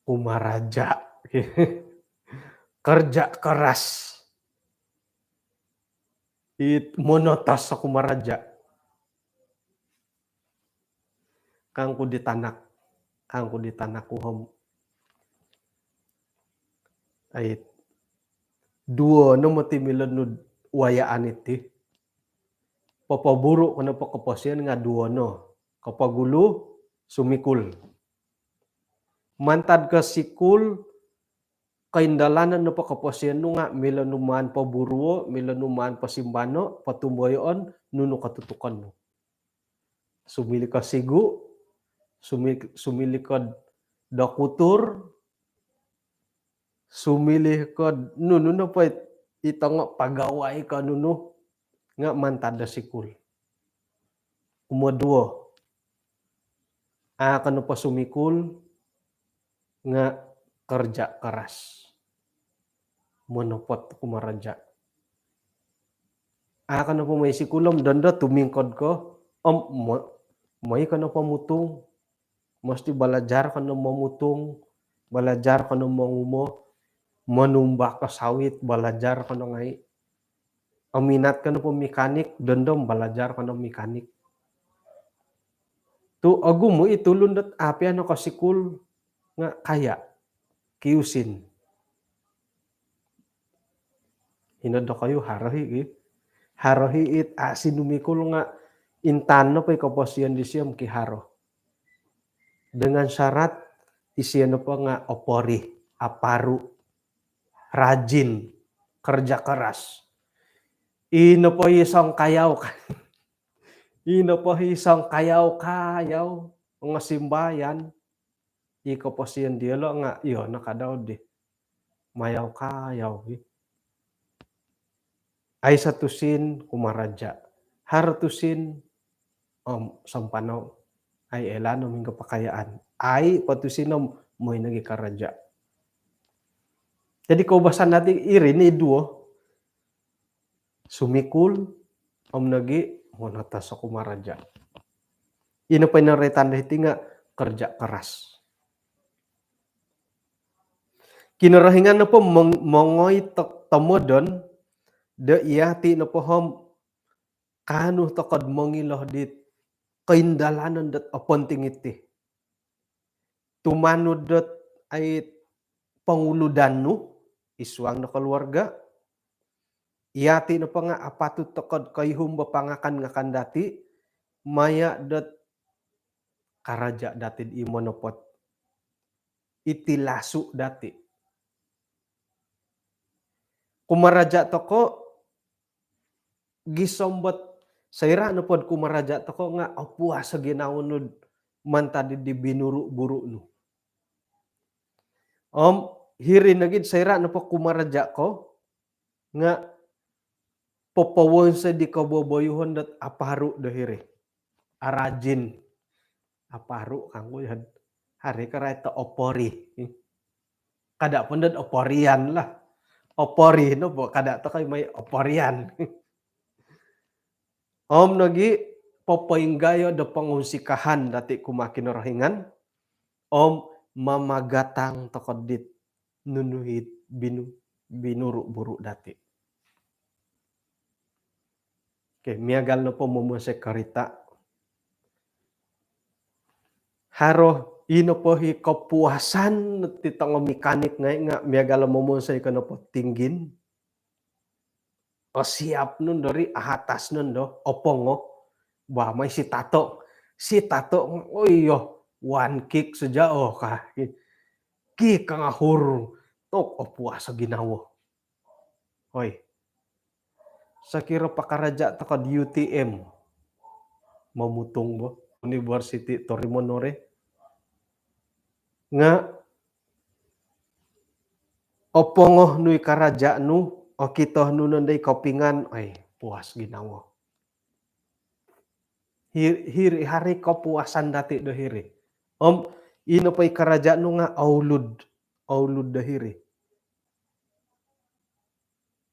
Kumaraja. Kerja keras. It monotos o kumaraja. Kangku di tanak, kangku di tanak ku om. Ai, duo no moti milo nu wayaan iti. Popoburu ko nopo koposion nga duo no. Kopogulu, sumikul. Mantad ko sikul, koindalanan nopo koposion nu nga milo nu maan poburuo, milo nu maan posimbano, potumboyoon, nunu kotutukon nu. Sumiliu ko sigu, sumi-, sumiliu ko dokutur, sumiliu ko nunu nopo it-, i tongo pagawai ko nunu, nga mantad do sikul. Kumoduo, a ko nopo sumikul nga kerja keras. Monopot kumaraja. A ko nopo mooi sikul om dondo tumingkod ko om mo-, mooi ko nopo mutung. Mesti balajar ko no momutung, balajar ko no mongumo, monumbak ko sawit, balajar ko no ngai. Ominat ko nopo mekanik, dondo om balajar ko no mekanik. Tu ogumu i tulun dot a pia nokosikul nga kaya, kiusin. Ino dokoyu haro i, i. Haro i it a sinumikul nga intangan nopo i koposion disio om kiharo. Dengan syarat isio nopo nga opori, aparu, rajin, kerja keras. Ino po i songkayau ka-, ino po i songkayau-kayau, ongosimbayan. I koposion diolo nga, iyo, nakadau di. Mayau-kayau, i. Aiso tusin kumaraja. Haro tusin om sampanau. Ai ela no minggo pakayaan. Ai po tusin om mooi nogi karaja. Jadi koubasan dati iri no i duo. Sumikul, om nogi monotos o kumaraja. Ino po i noroitan do hiti nga kerja keras. Kinorohingan nopo mong-, mongoi to-, tomodon do yati nopo om kaanu toko'd mongilo dit koindalanon dot oponting iti. Tumanud dot ai ponguludan nu id suang do koluarga. Iyati nopo nga apatut toko'd koihum bo pangakan-ngakan dati maya dot karaja dati di monopot. Iti lasu dati. Kumaraja toko gisom bot soira nopo'd kumaraja toko nga opuas o ginawo nu'd mantad di binuru-buru nu. Om hiri nogi'd soira nopo kumaraja ko nga popowonsoi di koboboyuhon dot aparu do hiri. Arajin. Aparu kangku yad. Hari karai to opori. Kada pun dot oporian lah. Opori no bo kada to kai mai oporian. Om nogi popoinggayo do pongunsikahan dati kumaa Kinorohingan. Om mamagatang toko dit nunu it binu-, binuru-buru dati. Okey, miagal nopo momonsoi karita. Haro i nopo i kopuasan ti tongo mekanik ngai nga miagal momonsoi ko nopo tinggin. Osiap nondo ri ahatas nondo opongo. Ba mai si tato. Si tato, oh iyo, one kick saja oh ka. Kick kangahur. Tok opuas o ginawo. Hoi. Sokiro pakaraja toko'd U T M. Momutung bo. Universiti Torimonore. Nga opongo nu i karaja nu, okito nu nondo i kopingan, ai, puas ginawo. Hir-, hiri hari kopuasan dati do hiri. Om i nopo i karaja nu nga oulud, oulud do hiri.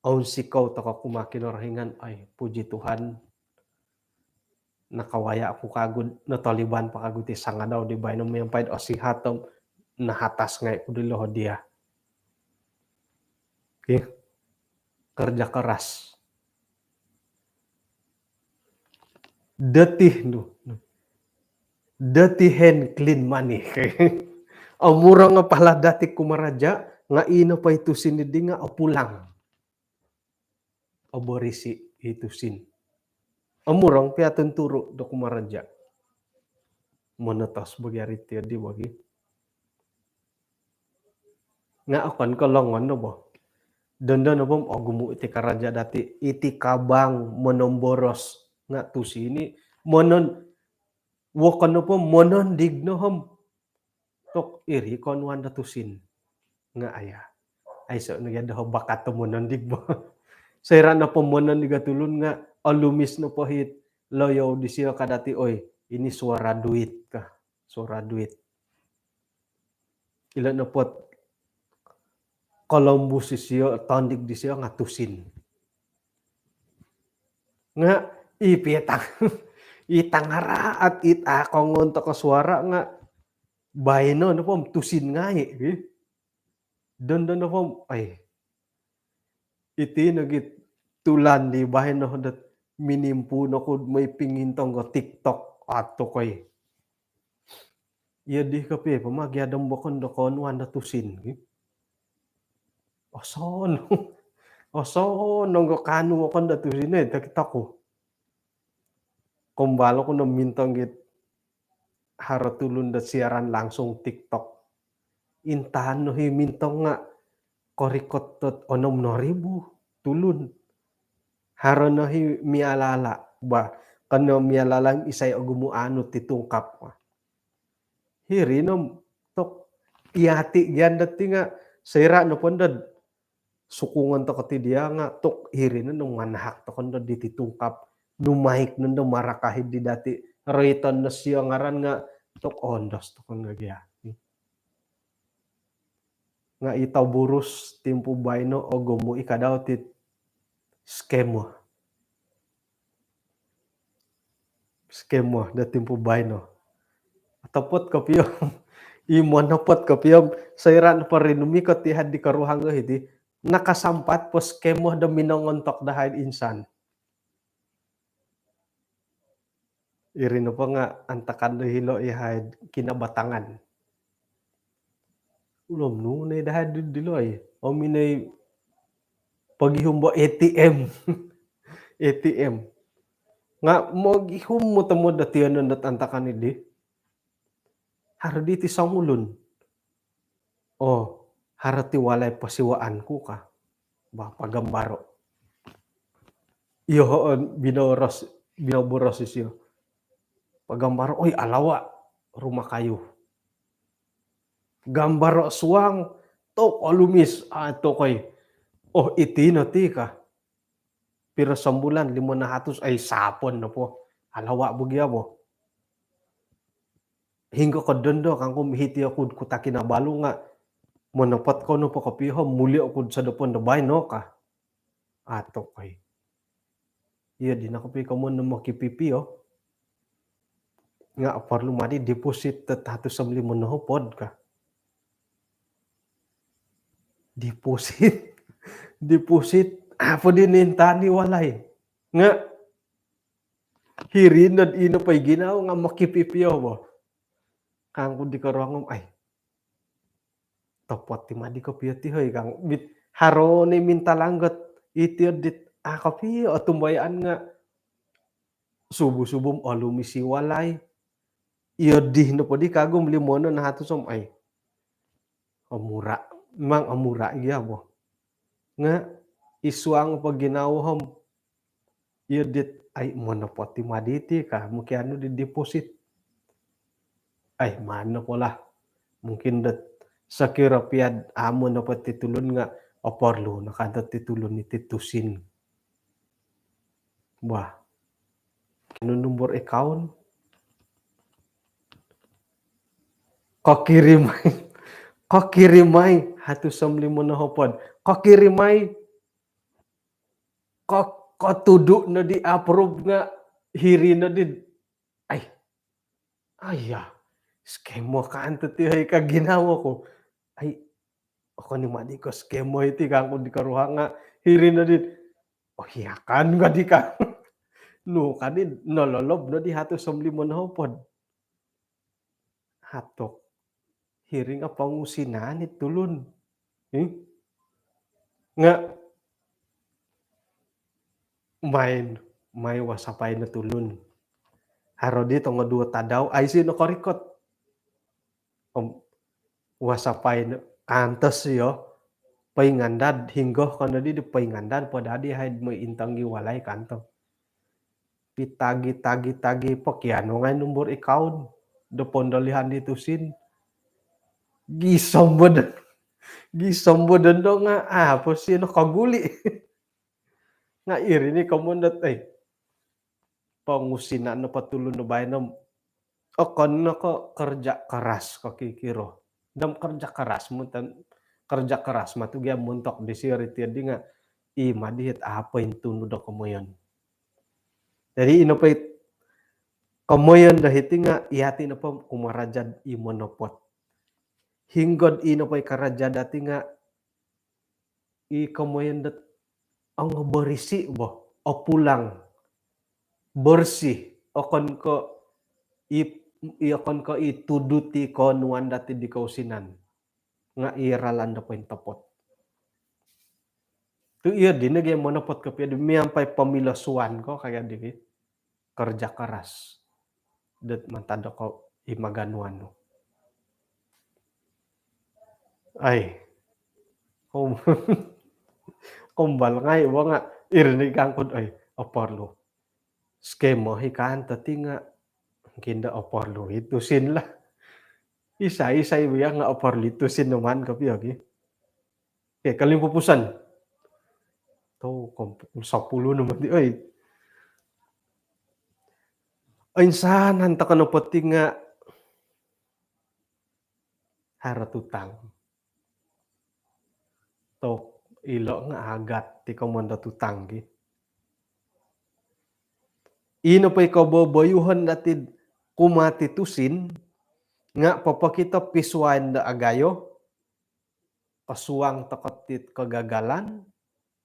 Ounsikou toko kumaa Kinorohingan, ai, puji Tuhan. Nakawaya oku kagu, notoliban po kagu ti sangadau di baino miampai'd osihat om nahatas ngai ku dilo dia. Okey. Kerja keras. Dirty nu. Dirty hand, clean money. Omurong o pala dati kumaraja, nga i nopo i tusin di nga opulang. Oborisi i tusin. Omurong pia tunturu do kumaraja. Monotos bagi ari ti di bagi. Nga okon ko longon no bo. Dondo no bo ogumu iti karaja dati, iti kabang monomboros nga tusin i monon, wokon no bo monondig no om. Tok iri konuan do tusin. Nga aya. Aiso nogi do bakat do monondig bo. Soira nopo monondig o tulun nga olumis nopo it loyou disio ka dati, oi, ini suara duit ka. Suara duit. Ilo nopo't kolombus disio, tondig disio nga tusin. Nga i piatang, i tangaraat, i takongon toko suara nga baino nopo om tusin ngai, eh. Dondo nopo om, ai. Iti nogi tulan di baino dot minimpuun oku moi pingintong ko TikTok ato koi. Iya di kopio po ma gia dom bokon do konuan do tusin, ki. Osonong. Osonong ko kaanu bokon do tusin, eh, TikTok ku. Kombalo ku no mintong git haro tulun do siaran langsung TikTok. Intangan no hi mintong nga korikot dot onom no ribu tulun. Haro no hi mialala, bah, kano mialala isai ogumu anu ti tungkap. Hiri no tok iyati gian dot ti nga soira nopo dot sukungon toko ti dia nga tok hiri no manahak toko no diti tungkap. Numaik no do marakahi di dati roiton no sio ngaran nga tok ondos toko nga gia. Nga ito burus timpu baino ogumu i kadau ti scammer. Scammer do timpu baino. Otopot kopio. I monopot kopio. Soira nopo rinumikot i hadi koruhang do hiti. Nakasampat po scammer do minongontok dahai insan. Iri nopo nga antakan do hilo i haid Kinabatangan. Ulom nu nei dahai di, dilo i. Om inai pogihum bo A T M. A T M. Nga mogihum mo tomod do tiyonon dot antakan i di. Haro di ti songulun. Oh, haro ti walai posiwaan ku ka. Bah, pagambaro. Iyo, binoros, binoboros isio. Pagambaro, oi, alawa, rumah kayu. Gambaro suang, tok olumis, ah, tokoi. Oh, iti no ti ka. Piro sombulan, limo nahatus, ai sapon nopo. Alawa bo gia bo. Hinggo ko dondo kangku mihiti oku Kota Kinabalu nga monopot ko nopo kopio, muli oku sodopon do baino ka. Ato koi. Iyo dino kopio komoyon no mokipipio. Nga porlu madi deposit dot hatus om limo nohopod ka. Deposit. Deposit. Apo di nintaan i walai. Nga hiri nod ino po i ginawo nga mokipipio bo. Kangku di koruhang om, ai. Topot ti madi kopio ti hoi kang. Bit haro ni minta langgot. Iti dit, ah, kopio otumbayaan nga subuh-subuh olumis i walai. Iyo di nopo di kagum limo no nahatus om, ai. Omura. Memang omura gia bo. Nga isuang po ginawo om. Iyo dit, ai, monopot ti madi ti ka, mungkin anu di deposit. Ai, mano po lah. Mungkin dot sokiro piad amo nopo ti tulun nga oporlu no kanto ti tulun iti tusin. Wah. Anu nombor account. Kokirimai. Kokirimai. Hatus om limo nohopod. Kokirimai. Ko, kotudu no di approve nga hiri no di. Ai. Aiya. Scam mo kanto ti hoi ka ginawo ku. Ai. Okon ni madi ko scam mo iti kangku di koruhang nga hiri no di. Oh iya kan ka di ka. Nu ka di nololob no di hatus om limo nohopod. Hatok. Hiri nga pongusinan i tulun. Ih. Nga main, mai wasapai no tulun. Haro di tongo duo tadau, aisi no korikot. Om wasapai no kantos iyo. Poingandad hinggo kono di, di poingandad po dadi haid moi intong i walai kanto. Pitagi, tagi, tagi, pokianu ngai nombor account do pondolihan di tusin. Gisom bo do, gisom bo dondo nga apo si no koguli. Nga iri ni komoyon dot, eh, pongusinan nopo tulun do baino. Okon no ko kerja keras ko kikiro. Dam kerja keras, montok kerja keras matu gia montok disio ri tiadi nga i madi hiti apo intunu do komoyon. Jadi ino po i komoyon do hiti nga iyati nopo kumarajad i monopot. Hinggod ino po i karaja dati nga i komoyon dot ongo berisi bo, opulang, bersih, okon ko i, i okon ko i tudu ti konuan dati di kousinan. Nga i ralan do pointopot. Tu iyo dino gia monopot kopio di miampai pamilosuan ko kaya di. Kerja keras. Dot mantad do ko i maganuan nu. Ai. Kom-, kombal ngai bo nga iri ni kangku, ai, oporlu. Scam mo hi kan tati nga mungkin do oporlu i tusin lah. Isai-isai bo ya nga oporlu i tusin no maan kopio gi. Okey, kolimpupuson. Tu, kom-, sapuluh no mati, oi. Insanan toko nopo ti nga haro tutang. Tu, ilo nga agat ti komoyon do tutang gi. Ino po i koboboyuhon dati kumaa ti tusin nga popokito pisuayan do agayo, kosuang toko tit kegagalan,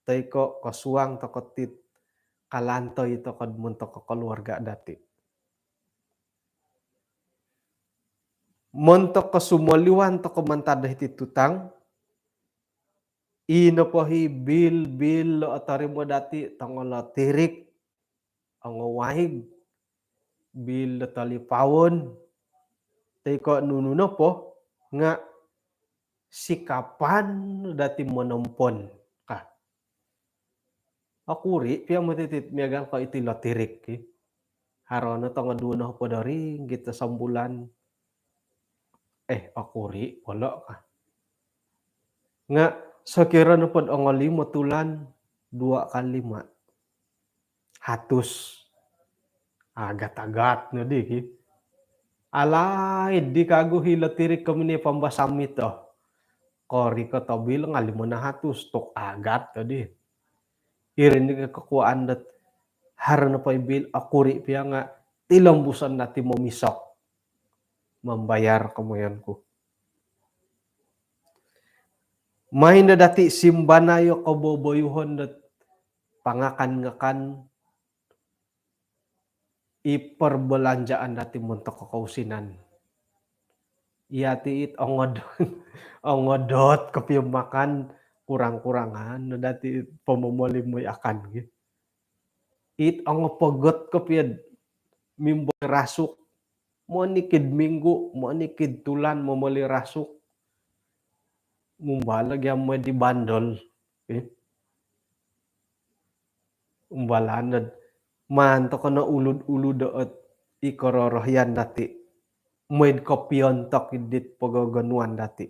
toi ko kosuang toko tit kalantoi toko montok keluarga dati. Montok ko sumoliwan toko mantad do hiti tutang, ino po hi bil-bil lo otorimo dati, tongo lotirik, ongo waig, bil do talipaon, toi ko nunu nopo nga sikapan dati monompon ka. Okuri pia moti iti miagal ko iti lotirik ki. Haro no tongo duo nohopod do ringgit do sombulan. Eh, okuri polo ka. Nga sokiro nopo do ongo limo tulan, dua kali lima hatus. Agat-agat no di ki. Alaid di kagu hi lotirik komini pambasam ito. Korikot o bil nga limo nahatus, tok agat tadi. Iri ni kokuaan dot haro nopo i bil, okuri pia nga tilombuson dati momisok mambayar komoyon ku. Main do dati simbanai o koboboyuhon dot pangakan-ngakan i perbelanjaan dati montok kousinan. Iya ti it ongodot, ongodot kopio makan, kurang-kurangan no dati it pomomoli moi akan ki. It ongopogot kopio mimboli rasuk, monikid minggu, monikid tulan momoli rasuk. Ngumbal lagi amoi di bandol. Eh? Umbalan dot maan toko no ulud-ulud doot i kororohian dati. Moid kopiontok dit pogogonuan dati.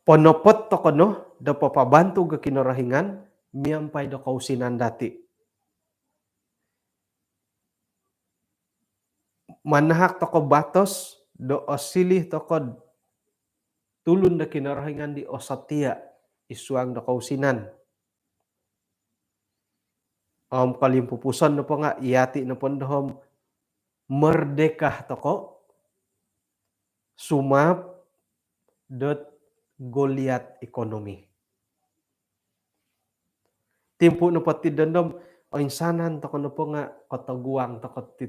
Ponopot toko no do papabantug o Kinorohingan miampai do kousinan dati. Manahak toko batos do osilih toko tulun do Kinorohingan di osotia id suang do kousinan. Om kolimpupuson nopo nga iyati nopo ndo om merdeka toko sumaap dot Goliat ekonomi. Timpu nopo ti dondo om oinsanan toko nopo nga kotoguang toko ti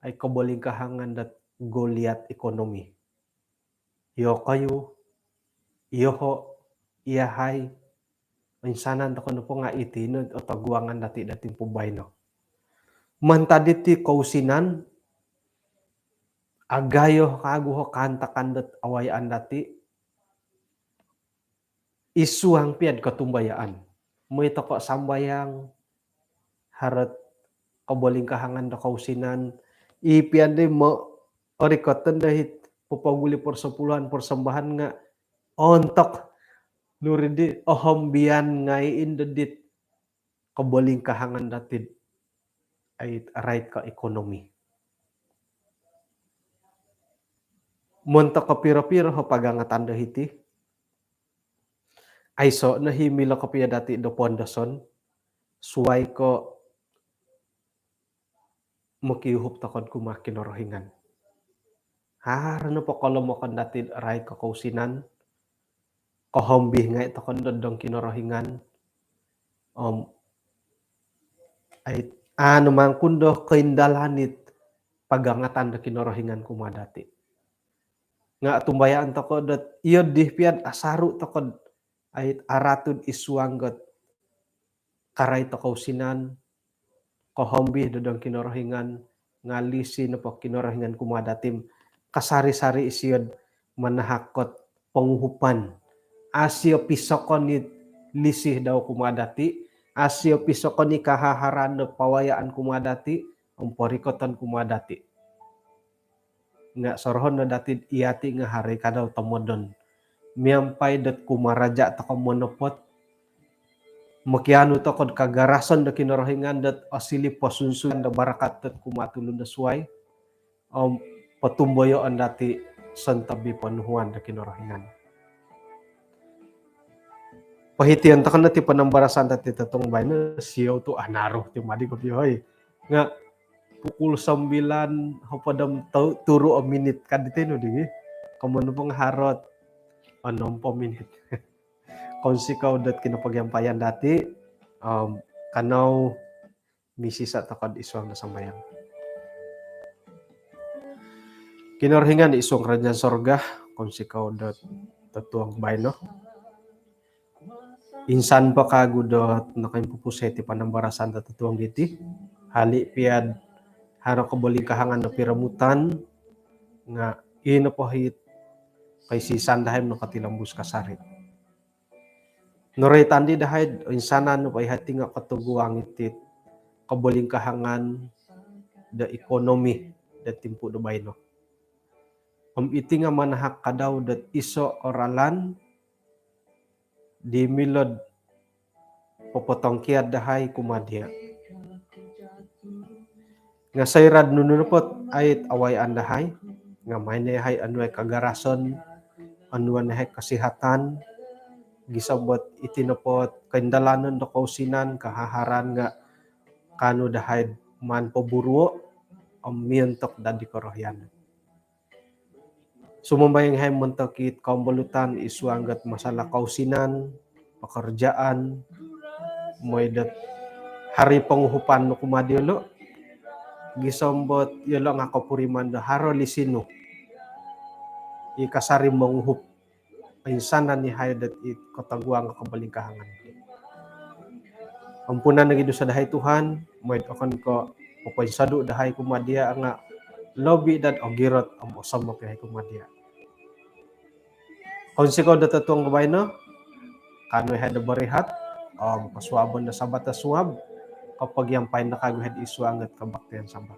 ai kobolingkahangan dot Goliat ekonomi. Iyokoyu, iyoho, iyahai, oinsanan toko nopo nga iti no otoguangan dati do timpu baino. Mantad diti kousinan, agayo kagu o kaantakan dot awayaan dati id suang piad kotumbayaan. Moi toko sambayang, haro ot kobolingkahangan do kousinan, i piad di mo orikoton do it popoguli persepuluhan persembahan nga ontok nuri di ohombian ngai indo dit kobolingkahangan dati id ai rait ko ekonomi. Montok kopiro-piro o pagangatan do hiti, aiso no i milo kopio dati do pondoson, suai ko mokiuhup toko do kumaa Kinorohingan. Haro nopo kolomokon dati rait ko kousinan, kohombi ngai toko do dong Kinorohingan. Om ai anu mangkun do koindalan it pagangatan do Kinorohingan kumaa dati. Nga tumbayaan toko dot iyo di piad asaru toko ai aratud id suang dot karai toko kousinan, kohombi do dong Kinorohingan, nga lisi nopo Kinorohingan kumaa dati om kasari-sari isio do manahak ot ponguhupan. Au isio pisokon it lisi dau kumaa dati, au isio pisokon i kahaharan do pawayaan kumaa dati om porikoton kumaa dati. Nga sorohon no dati iyati nga haro i kadau tomodon. Miampai dot kumaraja toko monopot, mokianu toko do kagarasan do Kinorohingan dot osiliu posunsuan do barakat dot kumaa tulun do suai, om potumboyoon dati sontob i ponuhuan do Kinorohingan. Pohition toko no ti panambarasan dati totuong baino, siou tu anaru ti madi kopio hoi. Nga pukul sembilan hopod om tau turu o minit ka di tinu di. Komoyon nopo nga haro ot onom po minit. Kounsikou dot kinopogiampayan dati, om kanou misisa toko id suang do sambayang. Kinorohingan id suang kerajaan sorga, kounsikou dot totuong baino. Insan po kagu dot nokoimpupusai ti panambarasan dot totuong diti. Hali piad haro kobolingkahangan do piromutan nga ino po hit kaisisan dahai nokotilombus kasari. Noroitan di dahai oinsanan nopo i hati nga kotoguang iti kobolingkahangan do ekonomi do timpu do baino. Om iti nga manahak kadau dot iso o ralan di milod popotongkiad dahai kumaa dia. Nga soira'd nunu nopo ait awayaan dahai, nga maai no yahai onuai kagarason, onuai no yahai kasihatan, gisom dot iti nopo koindalanon do kousinan, kahaharan nga kaanu dahai maan poburuo om miontok dadi korohian. Sumambayang yahai montok it kombolutan id suang dot masalah kousinan, pekerjaan, mooi dot haro i ponguhupan nu kumaa diolo, gisom dot yolo nga kopuriman do haro lisin nu i kasari monguhup. Oinsanan yahai dot it kotoguang kobolingkahangan. Ampunan nogi dosa dahai Tuhan, mooi dot okon ko popoinsodu dahai kumaa dia nga lobi dot ogirot om osomok yahai kumaa dia. Kounsikou dot totuong baino, kaanu yahai do berehat om kosuabon do Sabat do suab, kopogiampai no kagu yahai id suang dot kebaktian Sabat.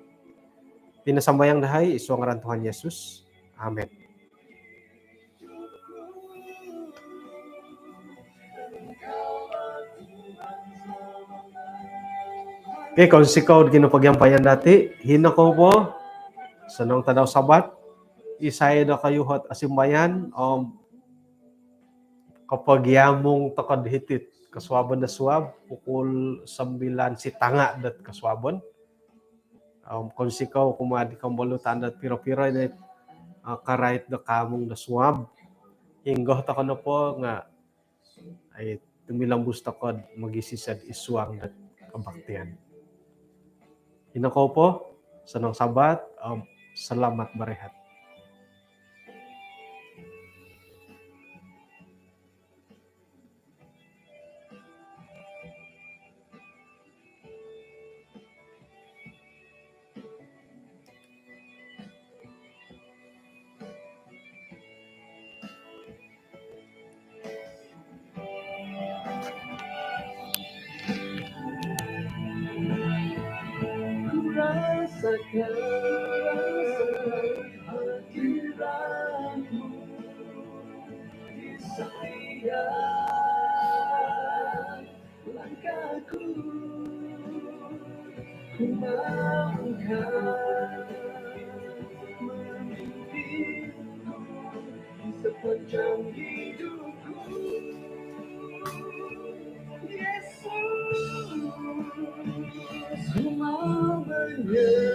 Iti no sambayang dahai id suang ngaran Tuhan Yesus. Amin. Okey, kounsikou do kinopogiampayan dati, hino kou po, sonong tadau Sabat, isai do koyuhot osimbayan om kopogiamung tokou do hiti id kosuabon do suab pukul sembilan sitanga dot kosuabon. Om kounsikou kumaa di kombolutan dot piro-piro i, eh, karait do kaamung do suab. Hinggo tokou nopo nga ai tumilombus tokou do mogisisad id suang dot kebaktian. Ino kou po, sonong Sabat om selamat berehat. Langkahku ku melangkah memimpinku di sepanjang hidupku. Yesus, ku mau menyembahmu.